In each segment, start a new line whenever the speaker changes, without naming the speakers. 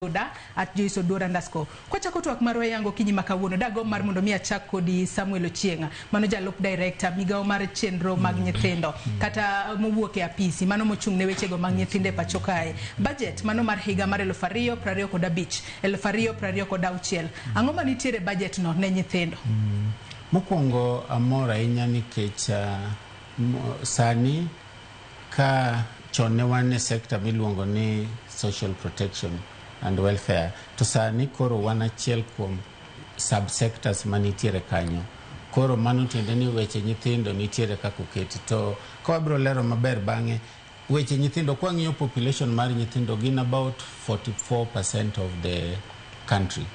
Oda @JoyceOduor_. Kwachako twak marwa yango kinyi ma kawuono, dagomb mar mondo mi achak kodi Samuel Ochieng', mano jalup director migawo mar chenro mag nyithindo kata mowuok e apisi mano mochung' ne wechego mag nyithindo e pacho kae. Budget mano mar higa mar 2025 2026, ang'o manitiere budget no ne nyithindo?
Mokwongo amor ahinya nikech sani ka chon ne wan e sector miluongo ni social protection and welfare, to sani koro wan achiel kuom subsectors manitiere kanyo. Koro mano tiende ni weche nyithindo nitiere kaka oketi. To ka wabiro lero maber bang'e, weche nyithindo kwang'iyo population mar nyithindo gin about 44% of the country.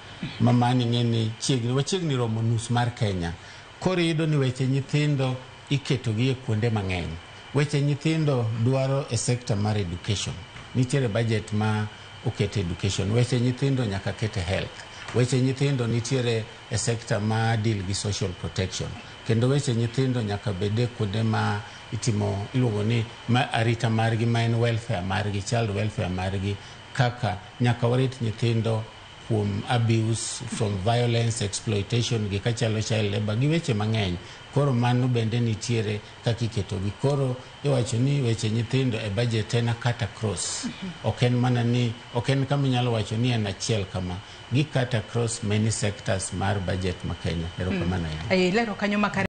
Ma mano ing'e ni chiegni wachiegni romo nus mar Kenya. Koro iyudo ni weche nyithindo iketogi e kuonde mang'eny. Weche nyithindo dwaro e sector mar education. Nitiere budget ma oket education. Weche nyithindo nyaka ket e health. Weche nyithindo nitiere e sector ma deal gi social protection. Kendo weche nyithindo nyaka bed e kuonde ma itimo iluongo ni ma arita margi ma en welfare margi, child welfare margi, kaka nyaka warit nyithindo kuom abuse, from violence, exploitation gi kachalo child labor gi weche mang'eny. Koro mano bende nitiere kaka iketogi. Koro iwacho ni weche nyithindo e budget en a cut across. Ok en mana ni ok en kama inyalo wacho ni en achiel kama. Gi cut across many sectors mar budget ma Kenya. Erokamano ahinya.
Lero kanyo makare.